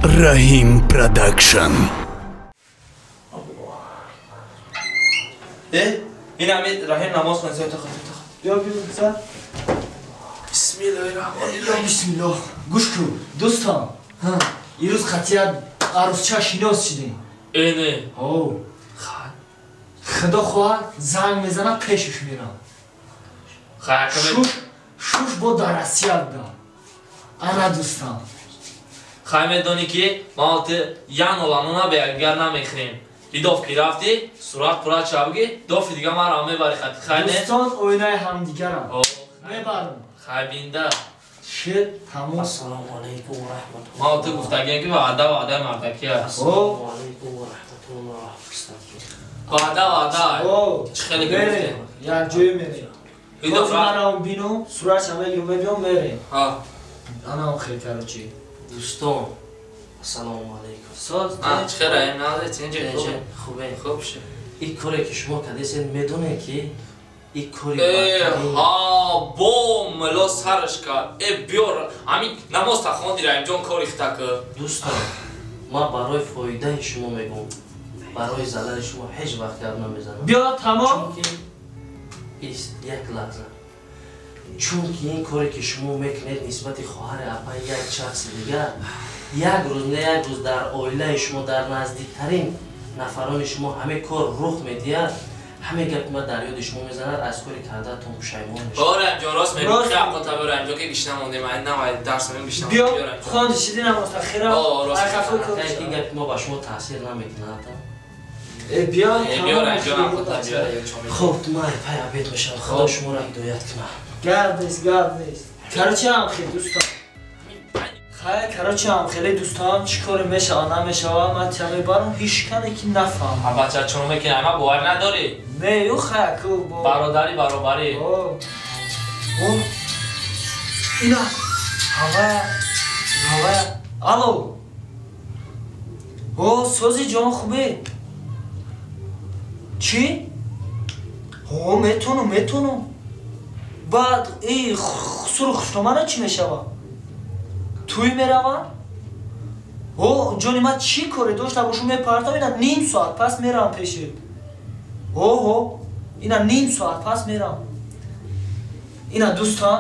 Раҳим Продакшн. Ин ҳамин Раҳим намоз хонда, тахат тахат. Биё биё сар. Бисмиллоҳир-раҳмонир-раҳим. Бисмиллоҳ. Гӯш кун, дӯстам. Ҳа, ирӯз қатъият арӯсча шинос шудем. Э не. Ҳо. Худо хоҳад занг мезанад, пешаш мерам. Шуш бо дар Россия буда. Ана дӯстам. Хай медонӣ ки ма ту ян оланона бе якдигар намехӯрем. Идоф ки рафтӣ, сурат пура чабги, дофи дига маро мебари хати хай не? Дӯстон оинаи ҳамдигарам. Мебарам. Хай бинда. Шир тамом. Ассалому алайкум ва раҳматуллоҳ. Ма ту гуфтагием ки ваъда ваъдаи мардакӣ аст. Ассалому алайкум ва раҳматуллоҳ. Ваъда ваъда. Чӣ хеле гуфтем? Як ҷое мерем. Идоф манам бинум, суратша мегирам, мебиём, мерем. Ҳа. Анам хел короче. Дӯстон, ассалому алайкум. Соз, чӣ хел Раҳим назе, чинҷи хубе? Хуб шуд. Ин коре ки шумо кардесед, медонед ки ин кори Ҳа, бо мило сараш кард. Э, биёр, ҳамин намоз та хонди Раҳимҷон кори хита кар. Дӯстон, ман барои фоидаи шумо мегӯм. Барои зарари шумо ҳеҷ вақт гап намезанам. Биё, тамом. Чунки ист як лаҳза. Чунки ин коре ки шумо мекунед нисбати хоҳари апаи як шахси дигар, як рӯз не як рӯз дар оилаи шумо, дар наздиктарин нафарони шумо ҳаме кор рух медиҳад, ҳаме гапи ман дар ёди шумо мезанад, аз кори кардаатон пушаймон мешавад. Бо Раҳимҷон рост мегӯӣ, хеле ақлта биё Раҳимҷон ки гишна мондем, ай навай дарс мегӯем гишна мондем. Биё, хонди шиди намоз тахира. Ин гапи мо ба шумо таъсир намекунад. Биё, биё Раҳимҷон ақлта биё. Хуб, ман пай обед мешавам. Худо шуморо ҳидоят кунад. Гап нест, гап нест. Короче, ҳам хел дӯстон. Хай, короче, ҳам хеле дӯстон, чӣ коре мешава, намешава, ман тя мебарам, ҳеҷ кане ки нафаҳмам. Бача чун мекунӣ, ма бовар надорӣ? Не, ю хай, ку бо. Бародарӣ баробарӣ. О. Ина. Ҳава, ҳава. Алло. О, сози ҷон хубе? Чӣ? О, метонам, метонам. Баъд и суру хуштомана чӣ мешава? Тӯй меравам? О, ҷони ман чӣ коре дошта бошу мепартам, ина ним соат пас меравам пешет. Оҳо, ина ним соат пас меравам. Ина дӯстон,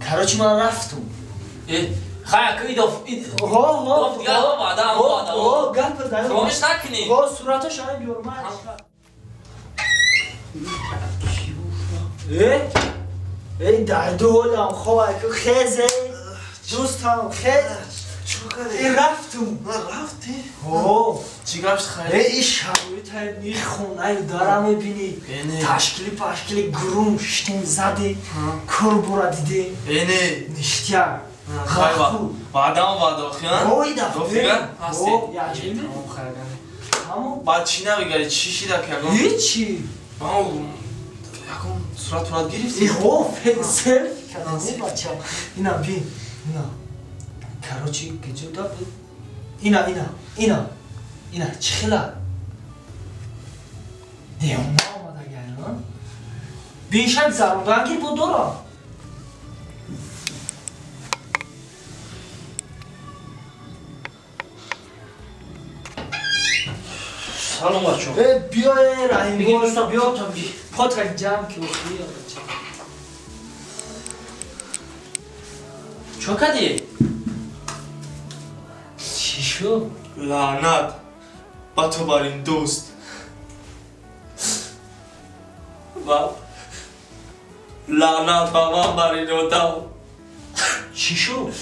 короче ман рафтум. Хай, ку идоф, Ҳо, ҳо, ваъда, ваъда. Ҳо, гап зад. Фаромӯш накунӣ. Ҳо, сураташ ҳамин биёр, ман. Э? Эй, дарду ҳолам, хоб, ку хезе. Дӯстам, хез. Э, рафтум. Рафтӣ? Ҳо. Чӣ гап шуд, хай? Э, ин шароитае, ин хонаю дара мебинӣ. Ташкили пашкили грум шитем заде, кор бора диде. Эне. Ништяк. Хай, ваъдаам ваъда, охи, Ҳо, ида. Дофига ҳастӣ? Ҳо, яҷиб. Тамом. Баъд чӣ навигари? Чӣ шида ки ягон? Ҳечи. Ягон сурат сурат гирифтӣ? Ҳо, селфи кардам, бача. Ина бин, ина. Короче, киҷо да ина, ина, ина. Ина, чӣ хела? Девона омадагай, а? Биншак заруданги бо дорам. Салом бачо. Э, биё, э, Раҳим, биё, потак ҷамъ ки охи, бача. Чо кардӣ? Чӣ шуд? Лаънат ба ту бар ин дӯст. Ва лаънат ба ман бар ин одам. Чӣ шуд?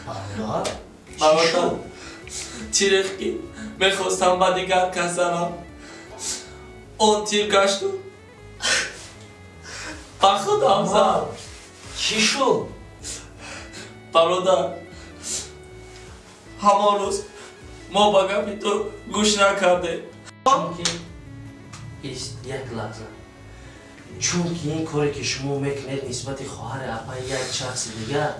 Бародар? Чӣ шуд? Тирех ки мехостам ба дигар кас занам, он тир гашту ба худам зад. Чӣ шуд? Бародар, ҳамон рӯз мо ба гапи ту гӯш накардем. Чунки ист як лаҳза. Чунки ин коре ки шумо мекунед нисбати хоҳари апаи як шахси дигар,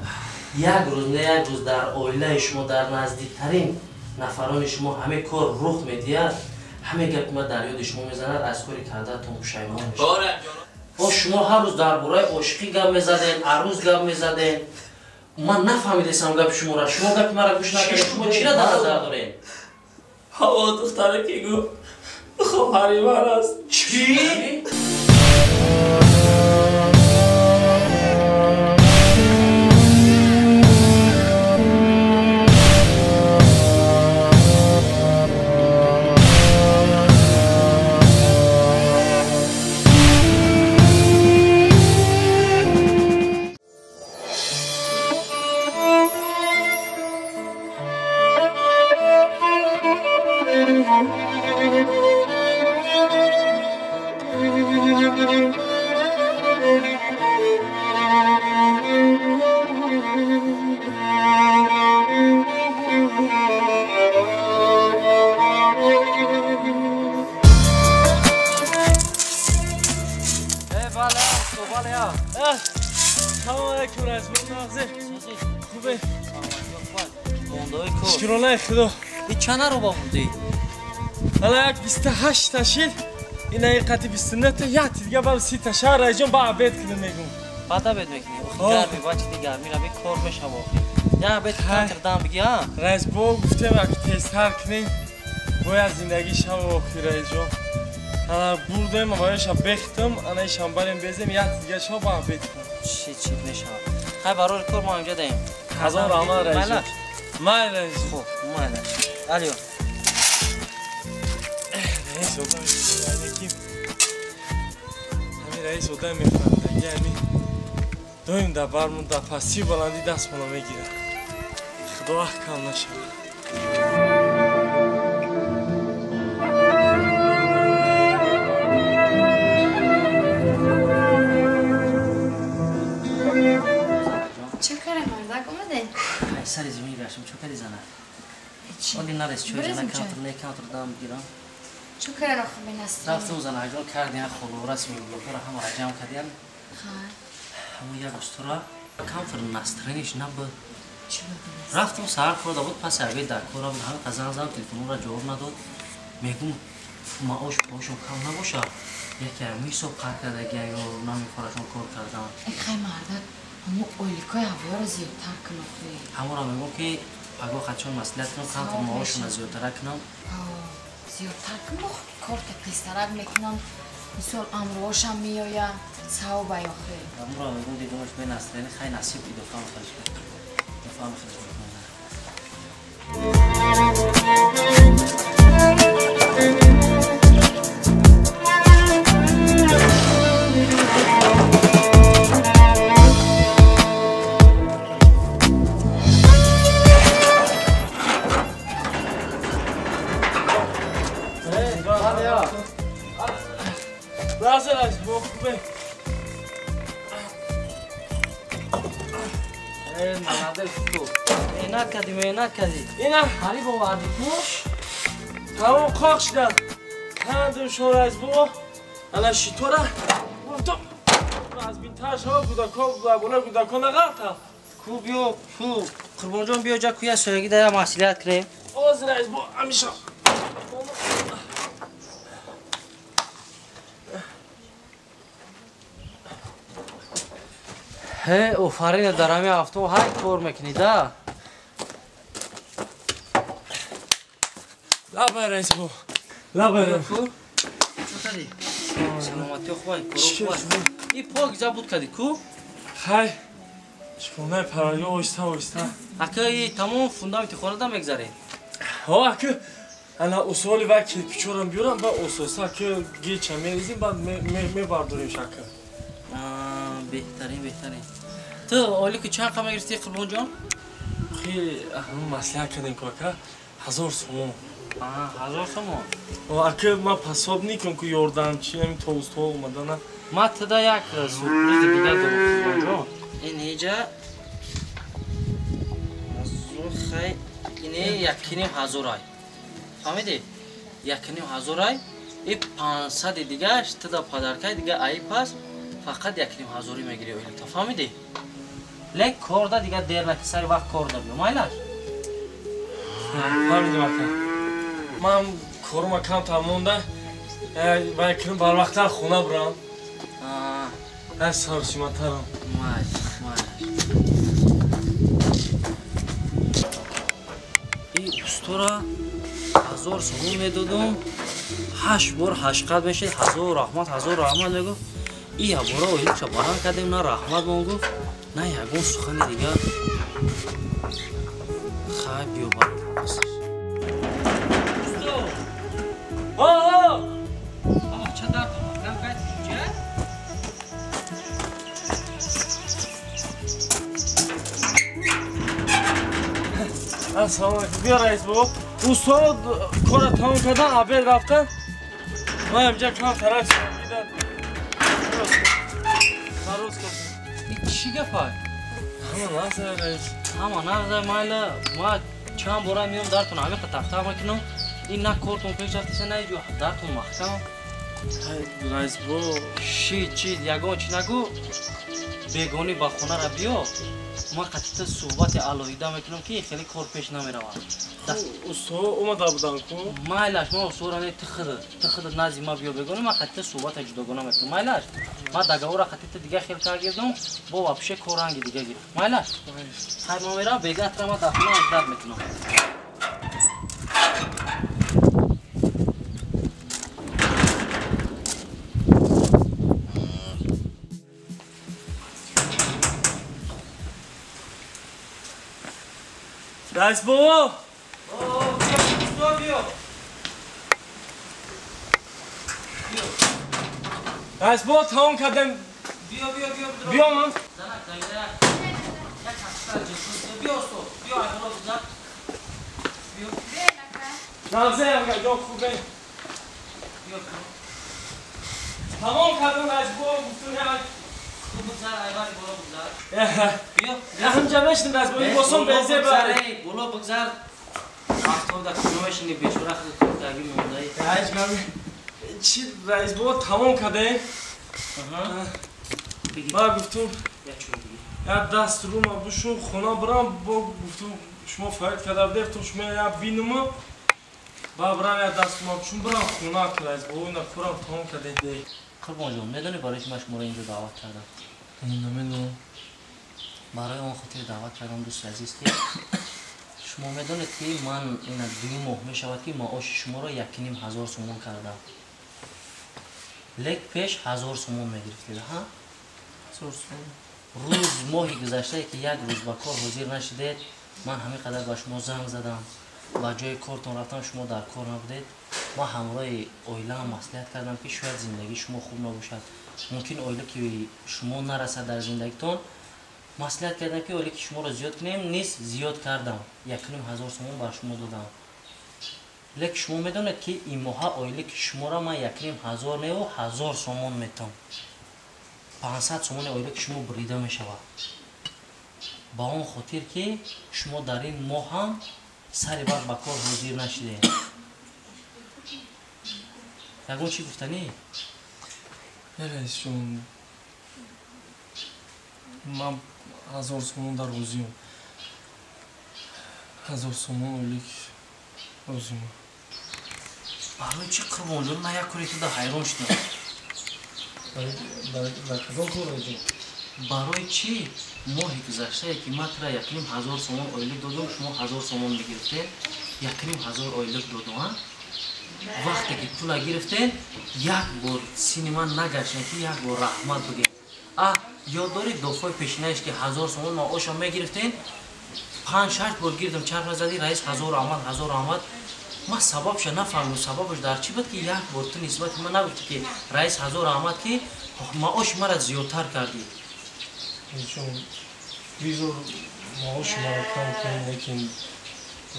як рӯз не як рӯз дар оилаи шумо, дар наздиктарин нафарони шумо ҳаме кор рух медиҳад, ҳаме гапи ман дар ёди шумо мезанад, аз кори кардаатон пушаймон мешавад. О, шумо ҳар рӯз дар бораи ошиқӣ гап мезадем, арӯз гап мезадем. Ман нафаҳмидесам гапи шуморо. Шумо гапи маро гӯш накардед. Шумо чиро дар назар доред? Ҳаво духтаре ки гуфт хоҳари ман аст. Чӣ? Худо. И чана руба бурдӣ? Ҳала як 28 та шид, ина ин қати 29 та, як дига бал 30 та шаҳр раиҷон ба обед кунем мегум. Баъд обед мекунӣ? Охи гарми, бачи гарми раби кор мешава охи. Я обед кантр дам биги, а? Раис бо гуфтем як тезтар кунем, бояд зиндагӣ шава охи раиҷон. Ана бурдем, ваяша бехтам, ана ишам барем безем, як дига шава ба обед кунем. Чӣ чӣ мешава? Хай барори кор мо инҷа даем. Ҳазор раҳмат раиҷон. Майлаш. Хуб, майлаш. Алё. Раис одам ки ҳамин раис одам мефаҳмидаги ҳамин доим дар бармон дар пастию баландӣ дастмона мегирад. Худо аҳкам нашавад. Чӣ кара мардак омаде? Сари замин гаштам, чӣ кади зана? Оли нарес, чой зана кантр, не кантр дам гирам. Чӣ кара роху бинастри? Рафтам зана аҷон кардиан холора смиблокара ҳамара ҷамъ кардиан. Ҳамон як устура кантр настроениш набуд. Рафтам саҳар кор дабуд, паси обед дар кора буд, ҳамин қазан зам телефонро ҷавоб надод. Мегум маош пошон кам набоша. Яке ҳамин ҳисоб қар кардагия ё намефорашон кор кардан. Хай мардак, ҳамон ойликои ҳаворо зиёдтар кун охи. Ҳамонро мегӯм ки пагоҳ қачон маслиҳат кунам, кантр маошона зиёдтара кунам. Зиёдтар кун, корта тезтарак мекунам. Мисол амроҳошам меояд, савобай охи. Ҳамонро мегӯм дидумаш бе настроени, хай насиб идофам хелш идофам хелш мекунам. Меҳнат кардӣ. Ина ҳариб овардӣ ку? Тамом қоқ шудам. Кандум шумо раис бобо. Ана шитора гуфтам аз бинтар шава кӯдако болои кӯдако нағалта. Ку биё, ку Қурбонҷон биё ҷа куя соягӣ дая маслиҳат кунем. Оз раис бо ҳамеша. Ҳе, офарин дар ҳамин ҳафто ҳай кор мекунӣ да? Лабай раис бо. Лабай раис. Ку? Чӣ кардӣ? Саломатӣ хубай, коро хубай. И пок забуд кардӣ ку? Хай. Шифонаи парваргоҳ оҳиста оҳиста. Ака и тамом фундаменти хона да мегзаред? Ҳо, ака ана усоли вай кирпичорам биёрам, ба ососа ака геча мерезим, баъд мебардорем ака. Беҳтарин, беҳтарин. Ту ойлики чанд қа мегирифтӣ Қурбонҷон? Хеле ҳамон маслиҳат кардем ку ака, 1000 сомон. 1000 сомон? Ака ман пособникам ку ёрдамчи ҳамин тобустҳо омадана. Ман туда як сюрпризи дигар дорам Қурбонҷон. Ин ҳеҷа хай ине 1500 ай. Фаҳмидӣ? 1500 ай. И 500 дигаш туда падаркаи дига ай пас фақат 1500 мегирӣ ойликта. Фаҳмидӣ? Лек корда дига дер наки сари вақт корда биё. Майлаш? Фаҳмидим ака. Ман корума камтар монда, вай кунам барвақттар хона бурам. Ай саросиматарам. Майлаш, майлаш. тура 1000 сомон медодам, 8 бор 8 қад мешид, 1000 раҳмат, 1000 раҳмат мегуфт. И ябора ойликша баланд кардем, на раҳмат мон гуфт, на ягон сухани дигар. Хай биё бар. Ассалому алайкум. Биё раис бобо. Устод кора тамом кардан, обед рафтан. Ман инҷа кам тараф дидан. Пароз кардам. Ин чӣ гапа? Ҳама нағза раис. Ҳама нағза майла. Ма чанд бора меом дартон ҳамиқа тахта мекунам. Ин на кортон пеш рафтеса, на ҷо дартон маҳкам. Раис бобо. Ши чи ягон чи нагӯ. Бегонӣ ба хонара биё. Ма қатита суҳбати алоҳида мекунам ки хеле кор пеш намеравад. Устод омада буданд ку? Майлаш, ма устодро не тихида назди ма биё бегонӣ, ма қатита суҳбата ҷудогона мекунам. Майлаш, ма договора қатита дига хел карда бо вообще кор ранги дига гирифт. Майлаш, хай ма меравам, бегаатра ма дар хона аждад мекунам. Раис бобо! Биё, биё. Раис бобо, тамом кардем. Биё, биё, биё. Биё ман. Занак, занак. Як ҳафта ҷисм. Биё, устод. Биё, айбола бизан. Биё. Нағзаям, ҷо хубе. Биё. Тамом кардем, раис бобо, гуфтум як бигзар, айвари боло бигзар. Биё. Ҳамҷа мешинем, раис бобо, босом безе бар. Боло бигзар. Ҳафтода куҷо мешинӣ, бешура худ куртаги мондаи. Ҳеҷ гап. Чи раис бобо тамом кардем. Ма гуфтум як даст рума бушум, хона барам, бо гуфтум шумо фарид карда будед, гуфтум шумо як бинума. Ба барам як даст рума бушум, барам хона, раис бобо, ина корам тамом кардем. Қурбонҷон, медонӣ барои чи ман шуморо инҷо даъват кардам? Намедонам. Барои он хотир даъват кардам, дӯсти азиз, ки шумо медонед, ки ман ина 2 моҳ мешавад, ки маоши шуморо 1500 сомон кардам. Лек пеш 1000 сомон мегирифтед, ҳа? 1000 сомон. Рӯз моҳи гузаштае, ки як рӯз ба кор ҳозир нашидед, ман ҳамин қадар ба шумо занг задам, ба ҷои кортон рафтам, шумо дар кор набудед. Ман ҳамроҳи оилаам маслиҳат кардам, ки шояд зиндагии шумо хуб набошад, мумкин оила ки шумо нарасад дар зиндагитон. Маслиҳат кардам, ки оила ки шуморо зиёд кунем, низ зиёд кардам, 1500 сомон бар шумо додам. Лекин шумо медонед, ки ин моҳа оила ки шуморо ман 1500 неу 1000 сомон метам. 500 сомони оила ки шумо бурида мешавад. Ба он хотир, ки шумо дар ин моҳ ҳам сари вақт ба кор ҳозир нашидед. Ягон чӣ гуфтанӣ? Раисҷон, ман 1000 сомон дар розиам. 1000 сомон ойлик розиам. Барои чӣ Қурбонҷон, ман як кори туда ҳайрон шудам. Дар кадом кор, раисҷон? Барои чӣ моҳи гузаштае, ки ман тура 1500 сомон ойлик додам, шумо 1000 сомон мегирифтед, 1500 ойлик додам, а? Вақте ки пула гирифтед, як бор сини ман нагаштем, ки як бор раҳмат бигем. А ёд доред дофои пешинаеш, ки 1000 сомон маошам мегирифтед, 5-6 бор гирдам чарх мезадӣ, раис 1000 раҳмат, 1000 раҳмат. Ман сабабша нафаҳмидам, сабабаш дар чӣ буд, ки як бор ту нисбати ман нагуфтӣ, ки раис 1000 раҳмат, ки маоши маро зиёдтар кардӣ. Бизор маоши маро кам кунед, лекин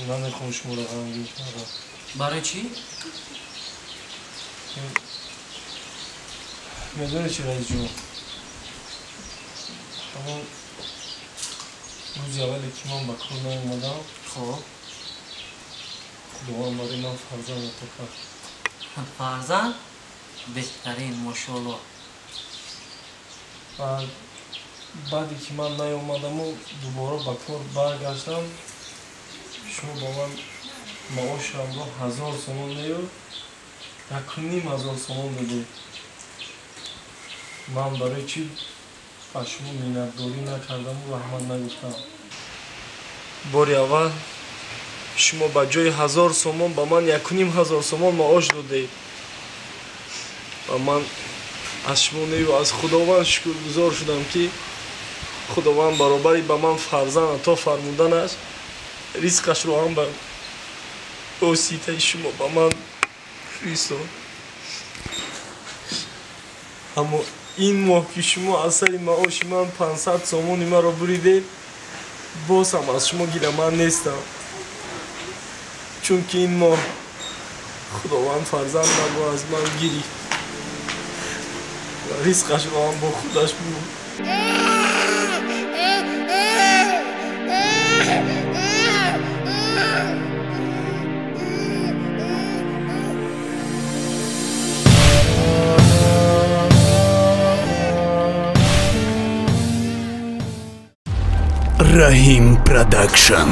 намехоҳам шуморо ғамгин кунам. Барои чӣ? Медонӣ чи, раисҷон? Ҳамон рӯзи аввале, ки ман ба кор наомадам, хоб, Худованд барои ман фарзанд ато кард. Фарзанд? Беҳтарин, мошоаллоҳ. Баъде ки ман наомадаму дубора ба кор баргаштам, шумо ба ман маошамро 1000 сомон нею 1500 сомон додед. Ман барои чӣ ба шумо миннатдорӣ накардаму раҳмат нагуфтам? Бори аввал Шумо ба ҷои 1000 сомон ба ман 1500 сомон маош додед ва ман аз шумо неву аз Худованд шукргузор шудам, ки Худованд баробари ба ман фарзанд ато фармуданаш ризқашро ҳам ба воситаи шумо ба ман фиристод. Аммо ин моҳ ки шумо аз сари маоши ман 500 сомони маро буридед, боз ҳам аз шумо гиламанд нестам, чунки ин моҳ Худованд фарзандамро аз ман гирифт ва ризқашро ҳам бо худаш бурд. Rahim Production.